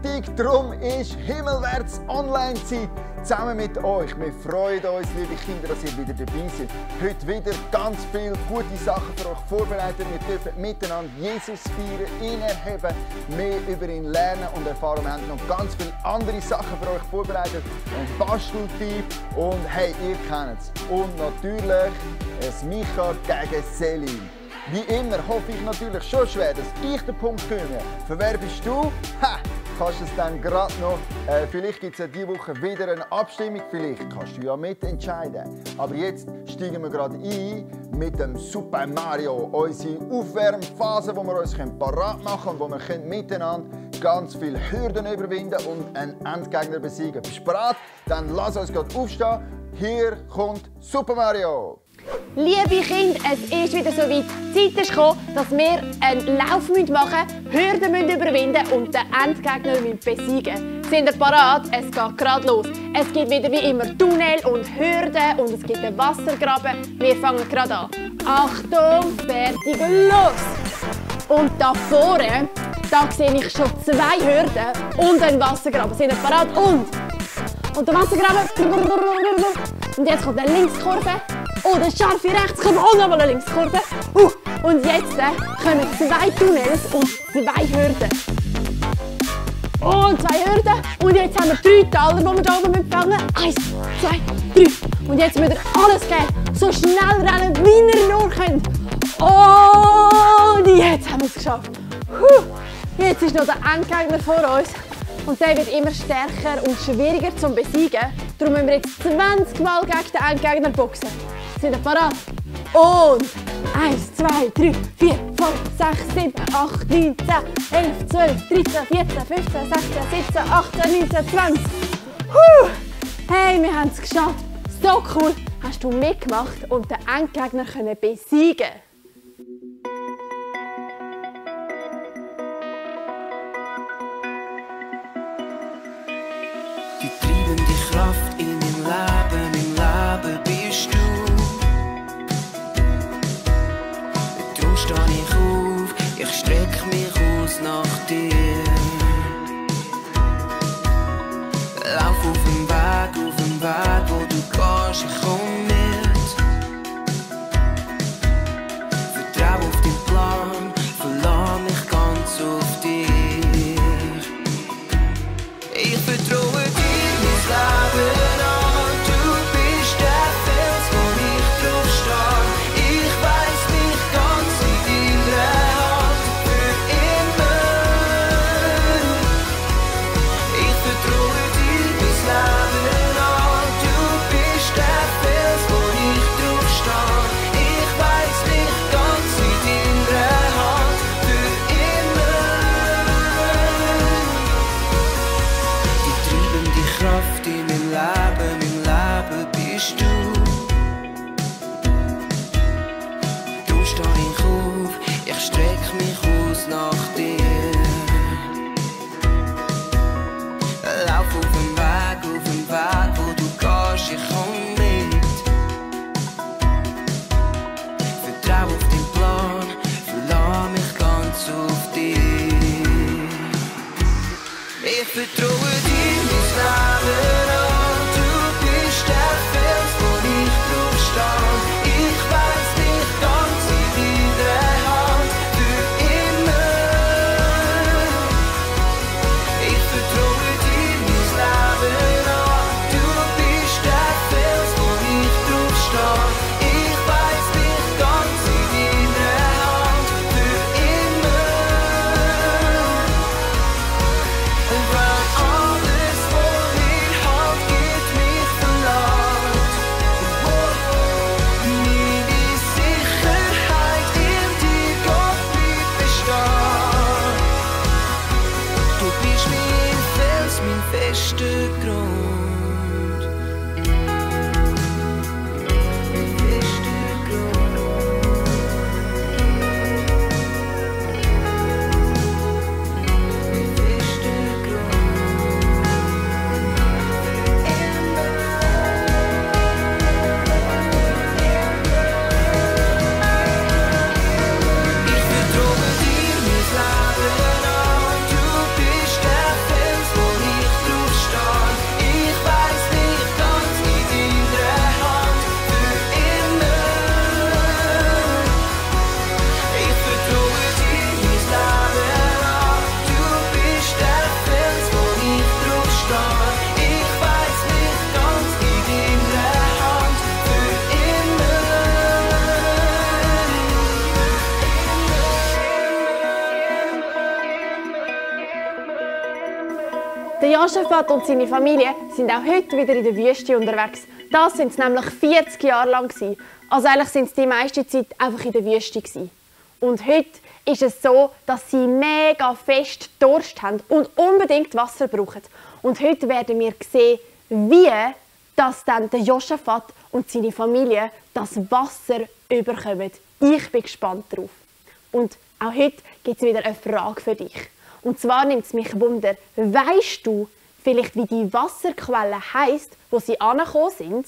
Sonntag, darum ist Himmelwärts Online-Zeit zusammen mit euch. Wir freuen uns, liebe Kinder, dass ihr wieder dabei seid. Heute wieder ganz viele gute Sachen für euch vorbereitet. Wir dürfen miteinander Jesus feiern, ihn erheben, mehr über ihn lernen und erfahren. Wir haben noch ganz viele andere Sachen für euch vorbereitet. Ein Basteltipp und hey, ihr kennt es. Und natürlich ein Micha gegen Selim. Wie immer hoffe ich natürlich schon schwer, dass ich den Punkt gewinne. Für wer bist du? Ha! Kannst du es dann gerade noch, vielleicht gibt es ja diese Woche wieder eine Abstimmung, vielleicht kannst du ja mitentscheiden. Aber jetzt steigen wir gerade ein mit dem Super Mario, unsere Aufwärmphase, wo wir uns parat machen können und wo wir miteinander ganz viele Hürden überwinden und einen Endgegner besiegen. Bist du bereit? Dann lass uns gerade aufstehen. Hier kommt Super Mario. Liebe Kinder, es ist wieder so weit. Die Zeit ist gekommen, dass wir einen Lauf machen müssen, Hürden überwinden und den Endgegner besiegen. Sind ihr bereit? Es geht gerade los. Es gibt wieder wie immer Tunnel und Hürden und es gibt einen Wassergraben. Wir fangen gerade an. Achtung, fertig, los! Und da vorne, da sehe ich schon 2 Hürden und einen Wassergraben. Sind ihr bereit? Und der Wassergraben. Und jetzt kommt eine Linkskurve. Oh, eine scharfe Rechtskurve und nochmal eine Linkskurve. Und jetzt kommen 2 Tunnels und 2 Hürden. Und 2 Hürden. Und jetzt haben wir 3 Taler, die wir hier oben fangen. 1, 2, 3. Und jetzt müsst ihr alles geben. So schnell rennen, wie ihr nur könnt. Und jetzt haben wir es geschafft. Jetzt ist noch der Endgegner vor uns. Und der wird immer stärker und schwieriger zu besiegen. Darum müssen wir jetzt 20 Mal gegen den Endgegner boxen. Sind ihr bereit? Und 1, 2, 3, 4, 5, 6, 7, 8, 9, 10, 11, 12, 13, 14, 15, 16, 17, 18, 19, 20. Hey, wir haben es geschafft. So cool, hast du mitgemacht und den Endgegner besiegen. Die treibende Kraft in meinem Leben bist du. Darum stehe ich auf, ich strecke mich aus nach dir. Lauf auf dem Weg, wo du gehst, ich komm mit. Vertrau auf deinen Plan, verlass mich ganz auf dich. Ich vertraue dir mein Leben an, du bist der Fels, wo ich drauf stehe. Ich weiss mich ganz in deiner Hand für immer. Ich vertraue dir mein Leben an, du bist der Fels, wo ich drauf stehe. Ich weiss mich ganz in deiner Hand für immer. Die treibende Kraft in meinem Leben bist du. Darum stehe ich auf, ich strecke mich aus nach dir. Lauf auf dem Weg, wo du gehst, ich komm mit. Vertrau auf deinen Plan, verlass mich ganz auf dich. Ich vertraue dir mein Leben an, du bist der Fels, wo ich drauf stehe. Ich weiss mich ganz in deiner Hand für immer. Ich vertraue dir mein Leben an, du bist der Fels, wo ich drauf stehe. Ich weiss mich ganz in deiner Hand für immer. And run on. Josaphat und seine Familie sind auch heute wieder in der Wüste unterwegs. Das sind sie nämlich 40 Jahre lang gewesen. Also eigentlich sind sie die meiste Zeit einfach in der Wüste gewesen. Und heute ist es so, dass sie mega fest Durst haben und unbedingt Wasser brauchen. Und heute werden wir sehen, wie dass dann der Josaphat und seine Familie das Wasser überkommen. Ich bin gespannt drauf. Und auch heute gibt es wieder eine Frage für dich. Und zwar nimmt es mich Wunder, weisst du vielleicht, wie die Wasserquelle heisst, wo sie angekommen sind?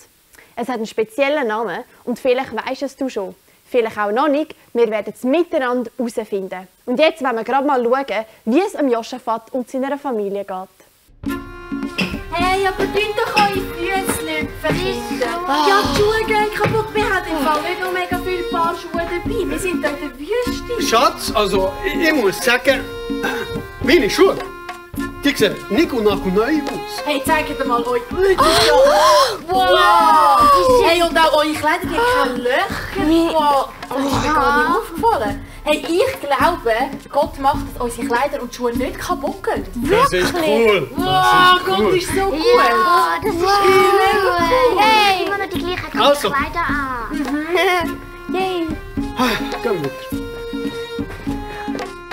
Es hat einen speziellen Namen und vielleicht weisst es du schon. Vielleicht auch noch nicht. Wir werden es miteinander herausfinden. Und jetzt wollen wir gerade mal schauen, wie es am Josaphat und seiner Familie geht. Hey, aber tun doch eure Füße verrichten. Ja, die Schuhe gehen kaputt. Wir haben im Fall nicht noch mega viele Paar Schuhe dabei. Wir sind hier in der Wüste. Schatz, also ich muss sagen, meine Schuhe, die sehen nicht neu aus. Hey, zeigt mal euch. Wow! Hey, und auch eure Kleider, die haben keine Löcher. Wow! Das ist mir gar nicht aufgefallen. Hey, ich glaube, Gott macht, dass unsere Kleider und Schuhe nicht kaputt gehen. Das ist cool. Wow, Gott ist so gut. Ja, das ist cool. Hey. Immer noch die gleichen Also. Kleider an. Yay! Geh wieder.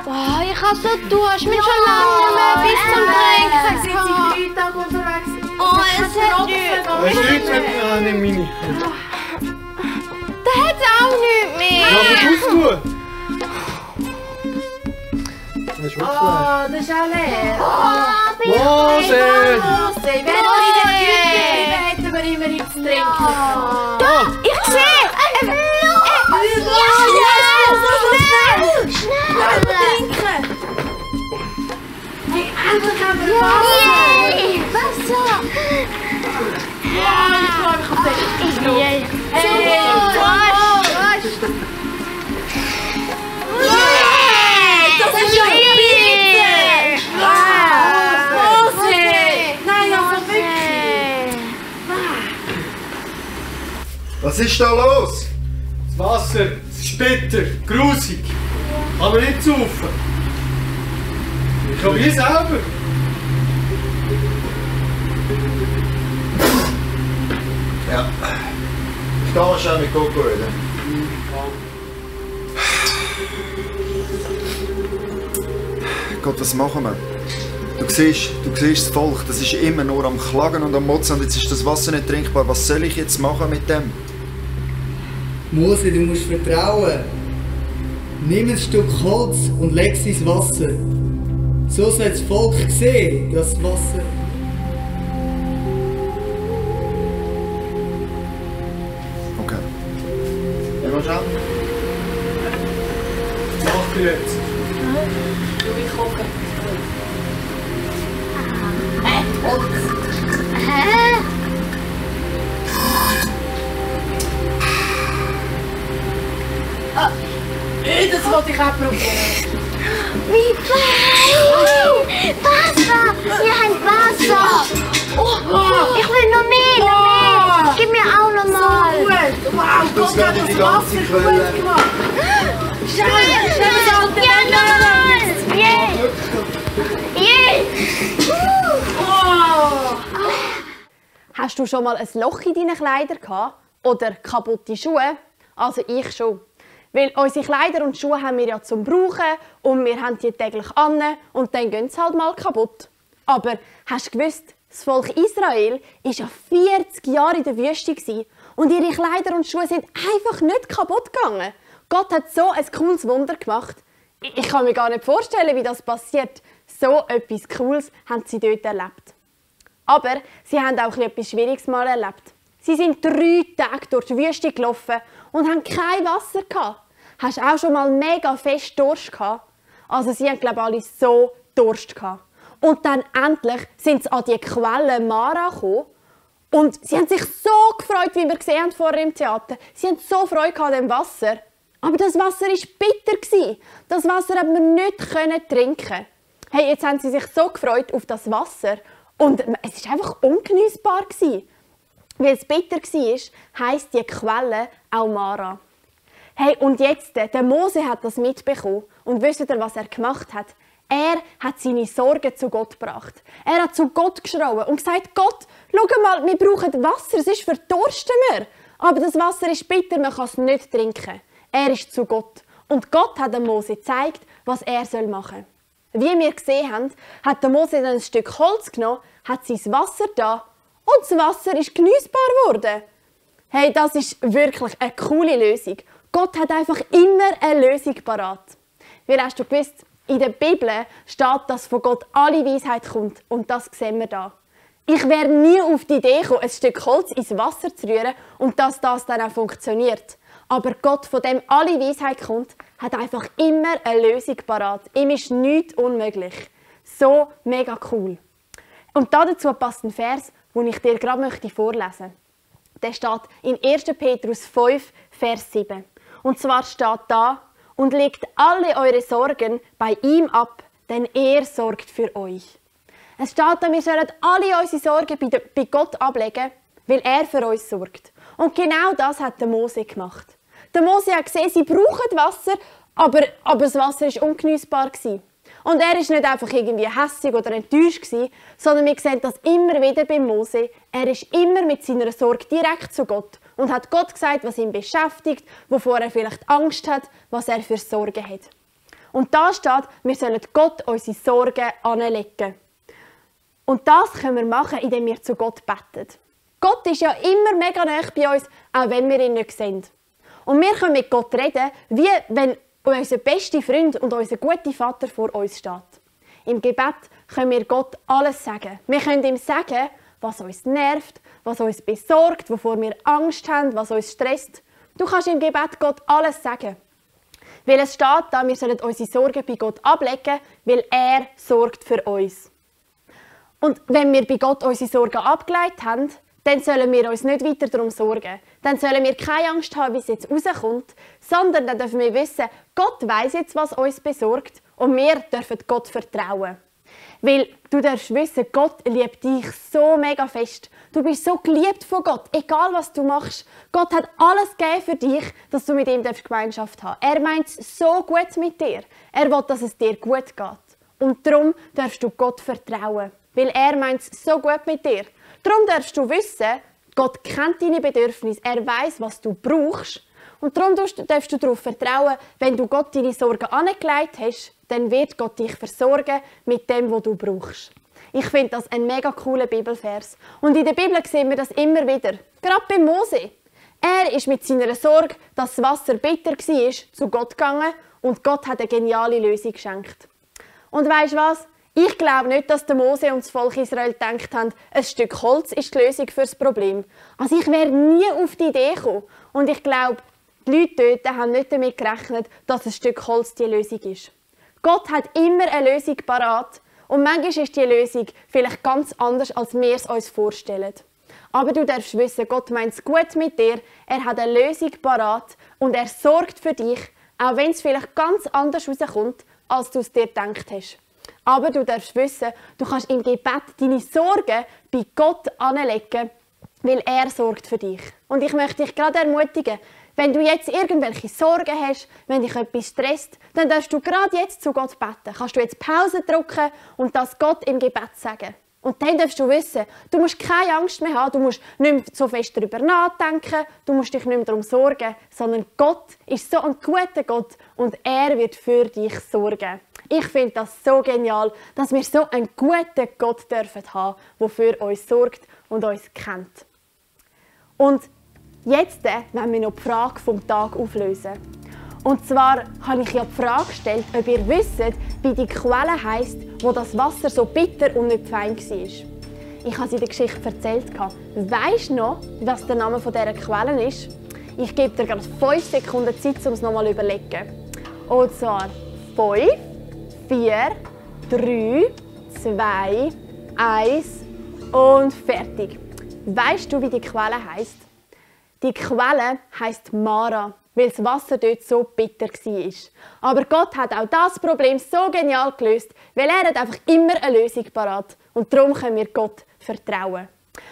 Oh, ich habe so Durst. Ich bin schon lange nicht mehr bis zum Wir sind Trinken. 3 Tage unterwegs. Oh, es hat nichts. Was ist jetzt mit meine? Da hat es auch nichts mehr. Ja, aber auftun. Das ist wirklich leer. Oh, das ist auch leer. Mose! Mose, wenn wir in der Küche hätten wir immer nichts zu trinken. Da, ich sehe. Schnell trinken. Hey, endlich haben wir Wasser. Yay, Wasser. Ja, ich freue mich auf den. Yay. Das ist ja bitter. Mose. Nein, also wirklich. Was ist da los? Das Wasser, es ist bitter, grusig. Kann man nicht saufen. Ich habe hier selber. Ja. Ich kann schon mit Coco reden. Gott, was machen wir? Du siehst das Volk, das ist immer nur am Klagen und am Motzen und jetzt ist das Wasser nicht trinkbar. Was soll ich jetzt machen mit dem? Mose, du musst vertrauen. Nimm ein Stück Holz und leg es ins Wasser. So soll das Volk sehen, das Wasser. Okay. Ja, mal schauen. Was macht ihr jetzt? Hä? Das wollte ich auch probieren. Wie fein! Wasser! Wir haben Wasser! Oh, ich will noch mehr! Gib mir auch noch mal! Gut. Wow, Das Gott hat geht in die das ganze Wasser Quelle. gut gemacht. Schnell, das alte Ja, nochmal! Yeah! Yeah! Oh. Hast du schon mal ein Loch in deinen Kleidern gehabt? Oder kaputte Schuhe? Also ich schon. Weil unsere Kleider und Schuhe haben wir ja zum Brauchen und wir haben die täglich an und dann gehen sie halt mal kaputt. Aber hast du gewusst, das Volk Israel war ja 40 Jahre in der Wüste und ihre Kleider und Schuhe sind einfach nicht kaputt gegangen. Gott hat so ein cooles Wunder gemacht. Ich kann mir gar nicht vorstellen, wie das passiert. So etwas Cooles haben sie dort erlebt. Aber sie haben auch etwas Schwieriges mal erlebt. Sie sind 3 Tage durch die Wüste gelaufen und haben kein Wasser gehabt. Hast du auch schon mal mega fest Durst gehabt? Also sie haben, glaube ich, alle so Durst gehabt. Und dann endlich sind sie an die Quelle Mara gekommen. Und sie haben sich so gefreut, wie wir gesehen haben vorher im Theater. Sie haben so Freude an dem Wasser. Aber das Wasser war bitter. Das Wasser konnte man nicht trinken. Hey, jetzt haben sie sich so gefreut auf das Wasser. Und es war einfach ungenießbar. Weil es bitter war, heisst die Quelle auch Mara. Hey, und jetzt, der Mose hat das mitbekommen. Und wisst ihr, was er gemacht hat? Er hat seine Sorgen zu Gott gebracht. Er hat zu Gott geschrien und gesagt, Gott, schau mal, wir brauchen Wasser, sonst verdursten wir. Aber das Wasser ist bitter, man kann es nicht trinken. Er ist zu Gott. Und Gott hat dem Mose gezeigt, was er machen soll. Wie wir gesehen haben, hat der Mose dann ein Stück Holz genommen, hat sein Wasser da und das Wasser ist genießbar geworden. Hey, das ist wirklich eine coole Lösung. Gott hat einfach immer eine Lösung parat. Wie hast du gewusst? In der Bibel steht, dass von Gott alle Weisheit kommt. Und das sehen wir da. Ich wäre nie auf die Idee gekommen, ein Stück Holz ins Wasser zu rühren und dass das dann auch funktioniert. Aber Gott, von dem alle Weisheit kommt, hat einfach immer eine Lösung parat. Ihm ist nichts unmöglich. So mega cool. Und dazu passt ein Vers, den ich dir gerade vorlesen möchte. Der steht in 1. Petrus 5, Vers 7. Und zwar steht da, und legt alle eure Sorgen bei ihm ab, denn er sorgt für euch. Es steht da, wir sollen alle unsere Sorgen bei Gott ablegen, weil er für uns sorgt. Und genau das hat der Mose gemacht. Der Mose hat gesehen, sie brauchen Wasser, aber das Wasser war ungenießbar. Und er war nicht einfach irgendwie hässig oder enttäuscht, sondern wir sehen das immer wieder bei Mose. Er ist immer mit seiner Sorge direkt zu Gott und hat Gott gesagt, was ihn beschäftigt, wovor er vielleicht Angst hat, was er für Sorgen hat. Und da steht, wir sollen Gott unsere Sorgen anlegen. Und das können wir machen, indem wir zu Gott beten. Gott ist ja immer mega nah bei uns, auch wenn wir ihn nicht sehen. Und wir können mit Gott reden, wie wenn unser bester Freund und unser guter Vater vor uns steht. Im Gebet können wir Gott alles sagen. Wir können ihm sagen, was uns nervt, was uns besorgt, wovor wir Angst haben, was uns stresst. Du kannst im Gebet Gott alles sagen. Weil es steht da, wir sollen unsere Sorgen bei Gott ablegen, weil er sorgt für uns. Und wenn wir bei Gott unsere Sorgen abgelegt haben, dann sollen wir uns nicht weiter darum sorgen. Dann sollen wir keine Angst haben, wie es jetzt rauskommt, sondern dann dürfen wir wissen, Gott weiss jetzt, was uns besorgt und wir dürfen Gott vertrauen. Weil du darfst wissen, Gott liebt dich so mega fest. Du bist so geliebt von Gott, egal was du machst. Gott hat alles gegeben für dich, dass du mit ihm Gemeinschaft haben darfst. Er meint es so gut mit dir. Er will, dass es dir gut geht. Und darum darfst du Gott vertrauen, weil er meint es so gut mit dir. Darum darfst du wissen, Gott kennt deine Bedürfnisse, er weiss, was du brauchst. Und darum darfst du darauf vertrauen, wenn du Gott deine Sorgen angelegt hast, dann wird Gott dich versorgen mit dem, was du brauchst. Ich finde das ein mega cooler Bibelvers. Und in der Bibel sehen wir das immer wieder. Gerade bei Mose. Er ist mit seiner Sorge, dass das Wasser bitter war, zu Gott gegangen und Gott hat eine geniale Lösung geschenkt. Und weisst du was? Ich glaube nicht, dass der Mose und das Volk Israel gedacht haben, ein Stück Holz ist die Lösung für das Problem. Also ich wäre nie auf die Idee gekommen. Und ich glaube, die Leute dort haben nicht damit gerechnet, dass ein Stück Holz die Lösung ist. Gott hat immer eine Lösung parat. Und manchmal ist die Lösung vielleicht ganz anders, als wir es uns vorstellen. Aber du darfst wissen, Gott meint es gut mit dir. Er hat eine Lösung parat und er sorgt für dich, auch wenn es vielleicht ganz anders rauskommt, als du es dir gedacht hast. Aber du darfst wissen, du kannst im Gebet deine Sorgen bei Gott anlegen, weil er sorgt für dich. Und ich möchte dich gerade ermutigen, wenn du jetzt irgendwelche Sorgen hast, wenn dich etwas stresst, dann darfst du gerade jetzt zu Gott beten. Kannst du jetzt Pause drücken und das Gott im Gebet sagen. Und dann darfst du wissen, du musst keine Angst mehr haben, du musst nicht mehr so fest darüber nachdenken, du musst dich nicht mehr darum sorgen, sondern Gott ist so ein guter Gott und er wird für dich sorgen. Ich finde das so genial, dass wir so einen guten Gott dürfen haben, der für uns sorgt und uns kennt. Und jetzt wollen wir noch die Frage vom Tag auflösen. Und zwar habe ich ja die Frage gestellt, ob ihr wisst, wie die Quelle heisst, wo das Wasser so bitter und nicht fein war. Ich habe sie in der Geschichte erzählt. Weisst du noch, was der Name dieser Quelle ist? Ich gebe dir gerade 5 Sekunden Zeit, um es nochmal zu überlegen. Und zwar 5, 4, 3, 2, 1 und fertig. Weisst du, wie die Quelle heisst? Die Quelle heisst Mara, weil das Wasser dort so bitter war. Aber Gott hat auch das Problem so genial gelöst, weil er hat einfach immer eine Lösung parat. Und darum können wir Gott vertrauen.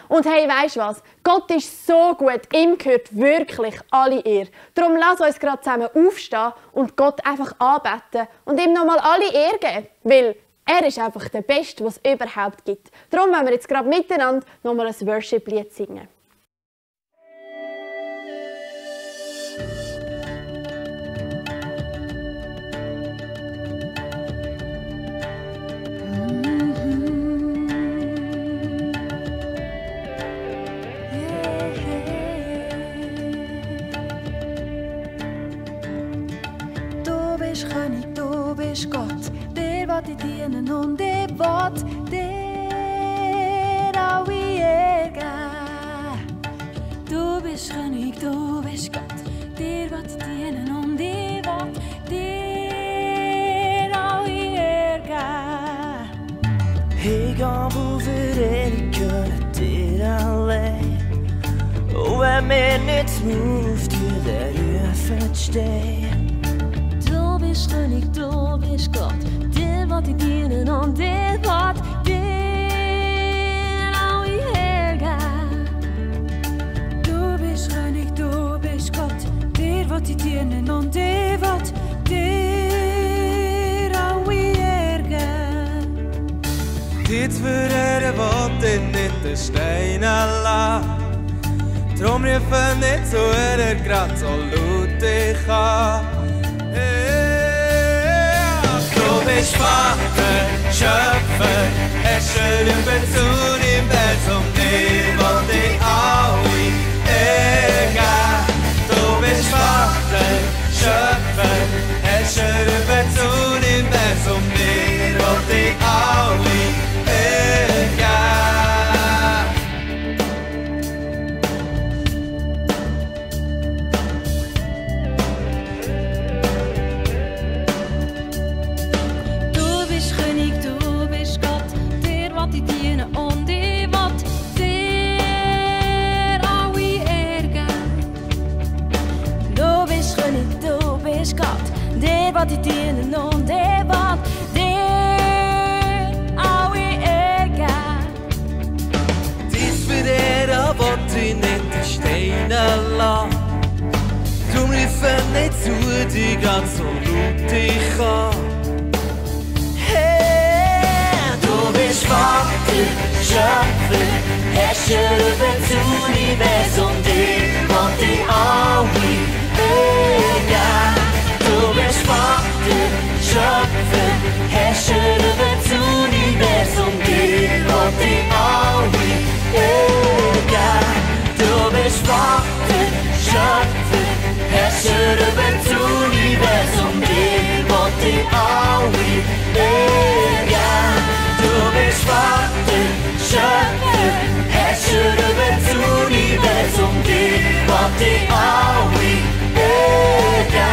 Und hey, weisst du was? Gott ist so gut, ihm gehört wirklich alle Ehre. Darum lass uns gerade zusammen aufstehen und Gott einfach anbeten und ihm nochmal alle Ehre geben. Weil er ist einfach der Beste, was es überhaupt gibt. Darum wollen wir jetzt gerade miteinander nochmal ein Worship-Lied singen. König, du bist Gott, dir will ich dienen und ich will dir alle Ehre geben. Du bist König, du bist Gott, dir will ich dienen und ich will dir alle Ehre geben. Egal wer gehört dir allein, und wenn mir nichts ruft, für der Rufen stehen. Du bist König, du bist Gott, dir will ich dienen und dir will dir alle Ehre geben. Du bist König, du bist Gott, dir will ich dienen und dir will dir alle Ehre geben. Dit verreden wat in niet de stenen laat. Drum riefen niet zo grad so laut ich kann. Du bist Vater, Schöpfer, Herrscher über das Universum, dir will ich alle Ehre geben. Du bist Vater, Schöpfer, Herrscher über das Universum, dir will ich alle Ehre geben. Die dienen und der will dir alle Ehre geben. Dies verehren wollt ich nicht die Steine lassen. Drum riefen nicht zu dir ganz so laut ich kann. Hey, du bist Vater, Schöpfer, Herrscher über das Universum, dir will ich alle Ehre geben. Du bist Vater, Schöpfer, Herrscher über das Universum, dir will ich alle Ehre geben. Du bist Vater, Schöpfer, Herrscher über das Universum, dir will ich alle Ehre geben. Du bist Vater, Schöpfer, Herrscher über das Universum, dir will ich alle Ehre geben.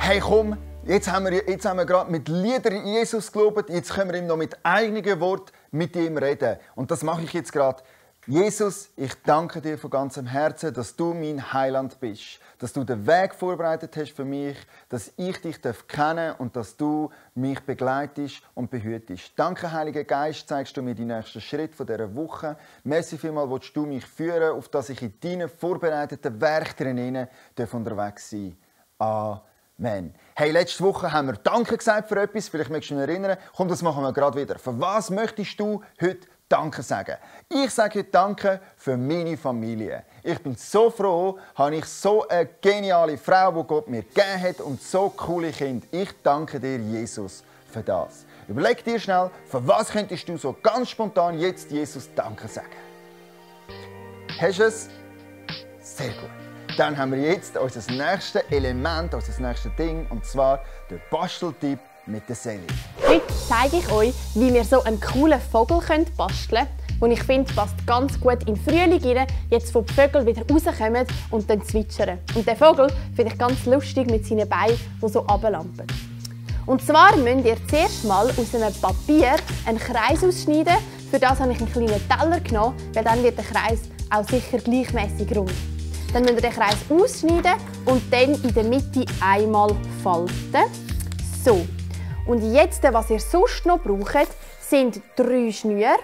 Hey komm, jetzt haben wir gerade mit Liedern Jesus gelobt, jetzt können wir ihm noch mit eigenen Worten mit ihm reden. Und das mache ich jetzt gerade. Jesus, ich danke dir von ganzem Herzen, dass du mein Heiland bist, dass du den Weg vorbereitet hast für mich, dass ich dich kennen darf und dass du mich begleitest und behütest. Danke, Heiliger Geist, zeigst du mir die nächsten Schritte von dieser Woche. Merci vielmals, willst du mich führen, auf dass ich in deinen vorbereiteten Werk drinnen unterwegs sein darf. Amen. Hey, letzte Woche haben wir Danke gesagt für etwas, vielleicht möchtest du dich erinnern. Komm, das machen wir gerade wieder. Für was möchtest du heute Danke sagen? Ich sage heute Danke für meine Familie. Ich bin so froh, habe ich so eine geniale Frau, die Gott mir gegeben hat und so coole Kinder. Ich danke dir, Jesus, für das. Überleg dir schnell, für was könntest du so ganz spontan jetzt Jesus Danke sagen? Hast du es? Sehr gut. Dann haben wir jetzt unser nächstes Element, unser nächstes Ding, und zwar den Basteltipp mit der Sally. Heute zeige ich euch, wie wir so einen coolen Vogel basteln können, den ich finde, passt ganz gut in den Frühling rein, jetzt wo die Vögel wieder rauskommen und dann zwitschern. Und den Vogel finde ich ganz lustig mit seinen Beinen, die so runterlampen. Und zwar müsst ihr zuerst mal aus einem Papier einen Kreis ausschneiden. Für das habe ich einen kleinen Teller genommen, weil dann wird der Kreis auch sicher gleichmäßig rund. Dann müsst ihr den Kreis ausschneiden und dann in der Mitte einmal falten. So. Und jetzt, was ihr sonst noch braucht, sind 3 Schnüre.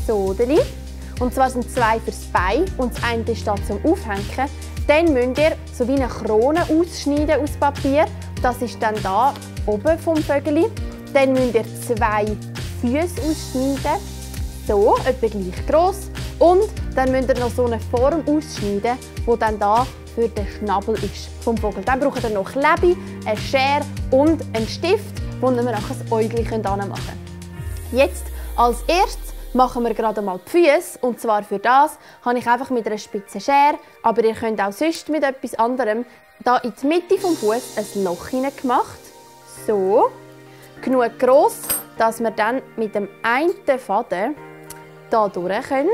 So. Und zwar sind 2 fürs Bein und das eine ist da zum Aufhängen. Dann müsst ihr so wie eine Krone ausschneiden aus Papier. Das ist dann da oben vom Vögel. Dann müsst ihr 2 Füße ausschneiden. So, etwa gleich gross. Und dann müsst ihr noch so eine Form ausschneiden, die dann da für den Schnabel ist vom Vogel. Dann braucht ihr noch Klebe, eine Schere und einen Stift, wo ihr nachher ein Äugchen machen könnt. Jetzt als erstes machen wir gerade mal die Füße. Und zwar für das habe ich einfach mit einer spitzen Schere, aber ihr könnt auch sonst mit etwas anderem, da in die Mitte vom Fuß ein Loch hineingemacht. So. Genug gross, dass wir dann mit dem einen Faden hier durch können.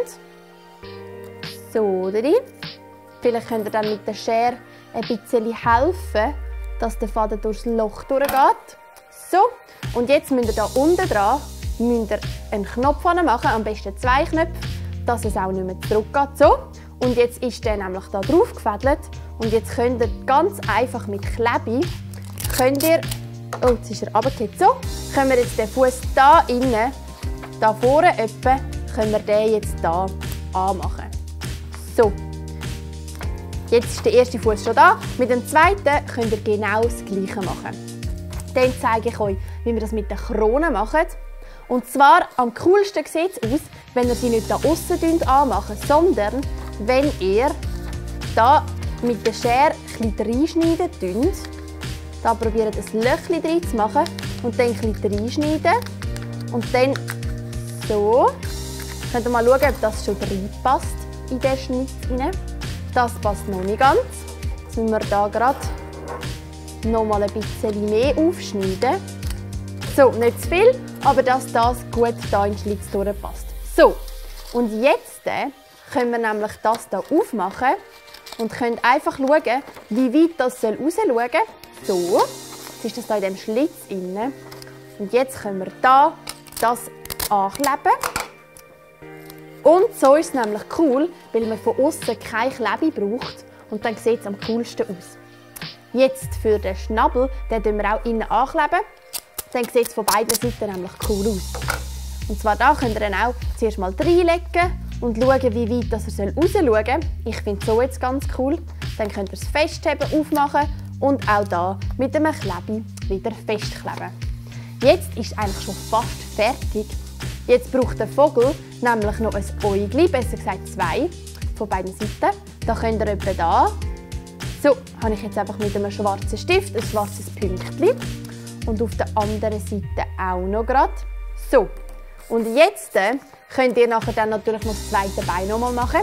So. Vielleicht könnt ihr dann mit der Schere ein bisschen helfen, dass der Faden durchs Loch durchgeht. So. Und jetzt müsst ihr hier unten dran einen Knopf machen, am besten 2 Knöpfe, dass es auch nicht mehr zurückgeht. So. Und jetzt ist der nämlich hier drauf gefädelt. Und jetzt könnt ihr ganz einfach mit Klebe, oh, jetzt ist er runtergefallen. So, können wir jetzt den Fuß hier innen, da vorne etwa, können wir den jetzt hier anmachen. So. Jetzt ist der erste Fuß schon da. Mit dem zweiten könnt ihr genau das Gleiche machen. Dann zeige ich euch, wie wir das mit der Krone machen. Und zwar am coolsten sieht es aus, wenn ihr sie nicht da aussen anmachen, sondern wenn ihr da mit der Schere ein bisschen reinschneiden. Da probiert ein Löchchen rein zu machen und dann ein bisschen reinschneiden. Und dann so. Könnt ihr mal schauen, ob das schon reinpasst in den Schnitt rein. Das passt noch nicht ganz. Jetzt müssen wir hier gerade noch mal ein bisschen mehr aufschneiden. So, nicht zu viel, aber dass das gut hier in den Schlitz durchpasst. So, und jetzt können wir nämlich das hier aufmachen und können einfach schauen, wie weit das rausschauen soll. So, jetzt ist das hier in diesem Schlitz drin. Und jetzt können wir hier das ankleben. Und so ist es nämlich cool, weil man von außen keine Klebe braucht und dann sieht es am coolsten aus. Jetzt für den Schnabel, den kleben wir auch innen ankleben. Dann sieht es von beiden Seiten nämlich cool aus. Und zwar da könnt ihr dann auch zuerst mal reinlegen und schauen, wie weit das rausschauen soll. Ich finde so jetzt ganz cool. Dann könnt ihr es festheben, aufmachen und auch da mit einem Klebe wieder festkleben. Jetzt ist es eigentlich schon fast fertig. Jetzt braucht der Vogel nämlich noch ein Äugli, besser gesagt 2, von beiden Seiten. Da könnt ihr etwa da. So, habe ich jetzt einfach mit einem schwarzen Stift ein schwarzes Pünktchen. Und auf der anderen Seite auch noch gerade. So, und jetzt könnt ihr nachher dann natürlich noch das zweite Bein noch mal machen,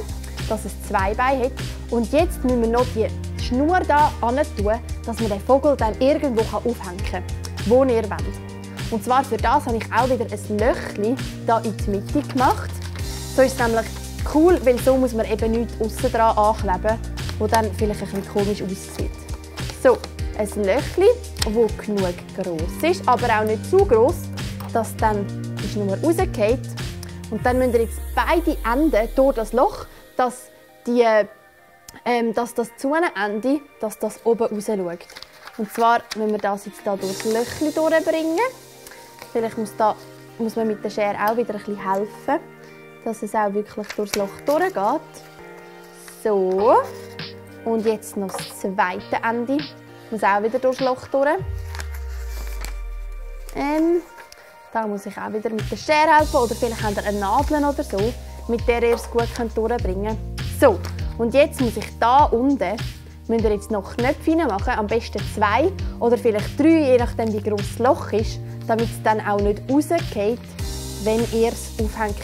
dass es 2 Beine hat. Und jetzt müssen wir noch die Schnur hier hin tun, dass man den Vogel dann irgendwo aufhängen kann, wo ihr wollt. Und zwar für das habe ich auch wieder ein Löchchen hier in die Mitte gemacht. So ist es nämlich cool, weil so muss man eben nichts aussen dran ankleben, wo dann vielleicht ein bisschen komisch aussieht. So, ein Löchchen, das genug gross ist, aber auch nicht zu gross, dass dann die Schnur rausgeht. Und dann müsst ihr jetzt beide Enden durch das Loch, dass das Zungenende, dass das oben raus schaut. Und zwar müssen wir das jetzt hier durch das Löchchen durchbringen. Vielleicht muss man mit der Schere auch wieder ein bisschen helfen, dass es auch wirklich durchs Loch durchgeht. So. Und jetzt noch das zweite Ende. Muss auch wieder durchs Loch durch. Da muss ich auch wieder mit der Schere helfen. Oder vielleicht habt ihr eine Nadel oder so, mit der ihr es gut durchbringen könnt. So. Und jetzt muss ich hier unten, müsst ihr jetzt noch Knöpfe machen, am besten 2 oder vielleicht 3, je nachdem wie groß das Loch ist, damit es dann auch nicht rausgeht, wenn ihr es aufhängt.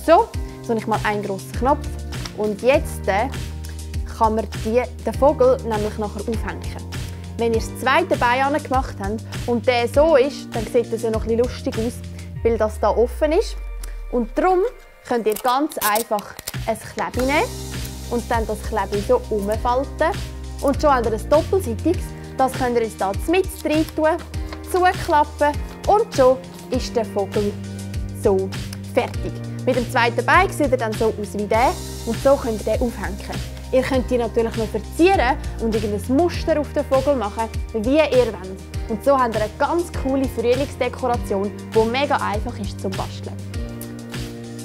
So, jetzt habe ich mal einen grossen Knopf und jetzt kann man den Vogel nämlich nachher aufhängen. Wenn ihr das zweite Bein gemacht habt und der so ist, dann sieht das ja noch ein bisschen lustig aus, weil das hier offen ist. Und darum könnt ihr ganz einfach ein Klebe nehmen und dann das Klebe so umfalten. Und schon habt ihr ein doppelseitiges. Das könnt ihr jetzt hier mit rein tun, zuklappen und schon ist der Vogel so fertig. Mit dem zweiten Bein sieht er dann so aus wie der und so könnt ihr den aufhängen. Ihr könnt ihn natürlich noch verzieren und irgendein Muster auf den Vogel machen, wie ihr wollt. Und so habt ihr eine ganz coole Frühlingsdekoration, die mega einfach ist zum Basteln.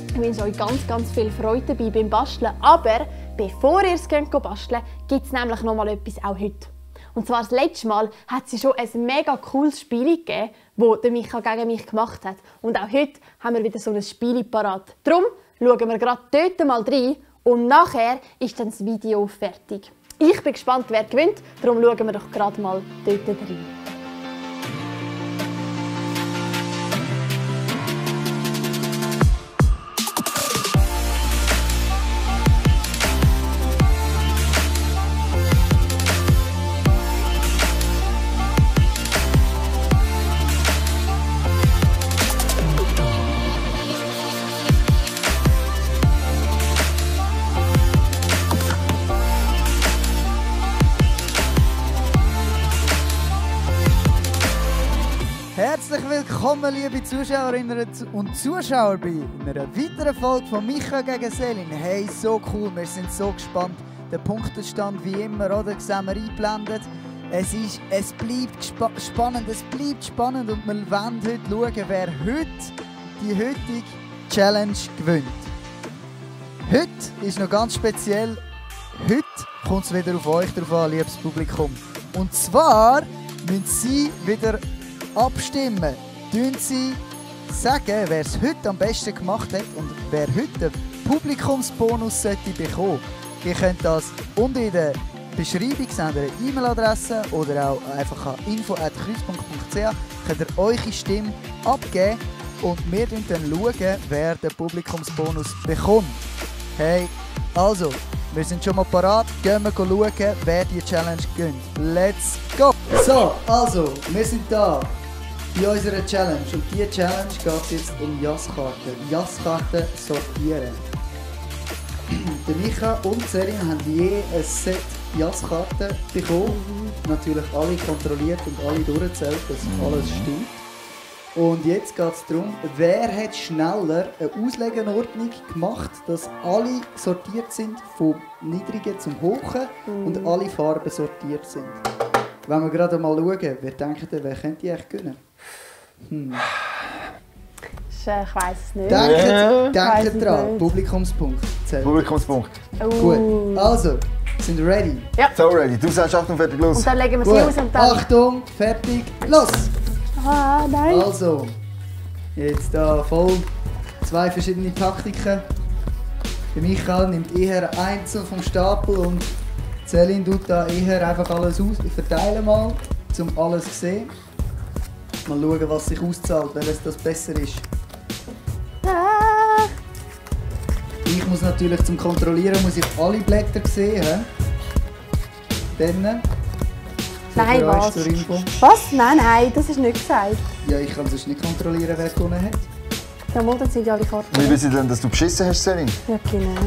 Ich wünsche euch ganz viel Freude dabei beim Basteln, aber bevor ihr es basteln könnt, gibt es nämlich noch mal etwas auch heute. Und zwar das letzte Mal hat es schon ein mega cooles Spiel gegeben, das Micha gegen mich gemacht hat. Und auch heute haben wir wieder so ein Spiel parat. Darum schauen wir gerade dort mal rein und nachher ist dann das Video fertig. Ich bin gespannt, wer gewinnt, darum schauen wir doch gerade mal dort rein. Herzlich willkommen, liebe Zuschauerinnen und Zuschauer, bei einer weiteren Folge von Micha gegen Selin. Hey, so cool, wir sind so gespannt. Der Punktestand wie immer, oder? Sehen wir eingeblendet. Es bleibt spannend, und wir wollen heute schauen, wer die heutige Challenge gewinnt. Heute ist noch ganz speziell, heute kommt es wieder auf euch drauf an, liebes Publikum. Und zwar müssen Sie wieder abstimmen. Tun Sie sagen, wer es heute am besten gemacht hat und wer heute den Publikumsbonus sollte bekommen. Ihr könnt das unten in der Beschreibung sehen, eine E-Mail-Adresse oder auch einfach an info@kreuzpunkt.ch könnt ihr eure Stimme abgeben und wir schauen dann, wer den Publikumsbonus bekommt. Hey, also, wir sind schon mal parat, gehen wir schauen, wer die Challenge gönnt. Let's go! So, also, wir sind da bei unserer Challenge und diese Challenge geht jetzt um Jasskarten. Jasskarten sortieren. Der Micha und Selin haben je ein Set Jasskarten bekommen. Natürlich alle kontrolliert und alle durchgezählt, dass alles stimmt. Und jetzt geht es darum, wer hat schneller eine Auslegeordnung gemacht, dass alle sortiert sind, vom Niedrigen zum Hohen und alle Farben sortiert sind. Wenn wir gerade mal schauen, wer denkt, wer könnte die eigentlich gewinnen? Ich weiss es nicht. Denkt dran, Publikumspunkt. Publikumspunkt. Gut, also, sind wir ready? Ja. So ready. Du sagst Achtung, fertig, los. Und dann legen wir sie Gut. aus und dann... Achtung, fertig, los! Ah, nein. Also, jetzt da voll 2 verschiedene Taktiken. Der Michael nimmt eher einzeln vom Stapel und Selin tut da eher einfach alles aus. Ich verteile mal, um alles zu sehen. Mal schauen, was sich auszahlt, welches das besser ist. Ah. Ich muss natürlich zum Kontrollieren muss ich alle Blätter sehen. Dann. Nein, für euch was? zur Info. Was? Nein, das ist nicht gesagt. Ja, ich kann sonst nicht kontrollieren, wer gewonnen hat. Ja, mal, dann sind ja alle Karten. Wie wissen Sie denn, dass du beschissen hast, Selin? Ja, genau.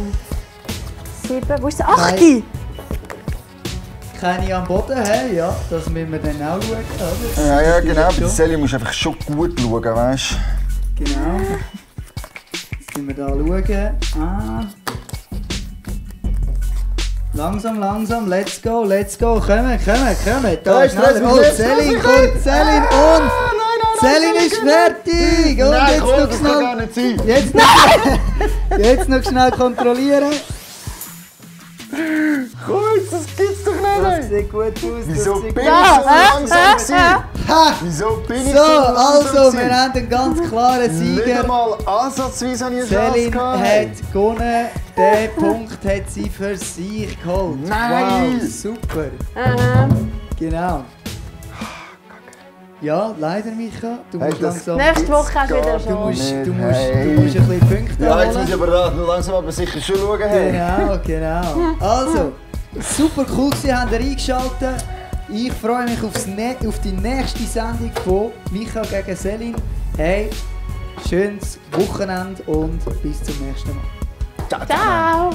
7, wo ist der 8? Nein. Keine am Boden, hey? Ja, das müssen wir dann auch schauen, oder? Ja, genau. Bei Schon. Selin musst du einfach schon gut schauen, weißt du? Genau. Wenn wir da schauen. Langsam, langsam, let's go. Kommen. Da ist schneller. Oh, Celine kommt, Celine und Celine ist fertig. Und Nein, jetzt komm, noch das schnell. kann gar nicht sein. Jetzt noch schnell kontrollieren. Komm jetzt, das gibt's doch Das nicht. sieht gut aus. Wieso das sieht bin gut ich so aus. langsam gewesen? Ha! Wieso bin ich So, so langsam also, gewesen? wir haben einen ganz klaren Nicht Sieger. einmal ansatzweise habe ich eine Chance Celine gehabt. hat gewonnen. Den Punkt hat sie für sich geholt. Nein! Wow, super. Aha. Genau. Ja, leider, Micha. Du musst Hey, das- langsam... Nächste Woche hast du wieder gar Du schon. musst, nicht. du musst Hey. ein bisschen Punkte Ja, jetzt muss holen. ich aber da langsam aber sicher schon schauen. Hey. Genau. Also, super cool gewesen, habt ihr eingeschaltet. Ich freue mich auf die nächste Sendung von Micha gegen Celine. Hey, schönes Wochenende und bis zum nächsten Mal. Ciao.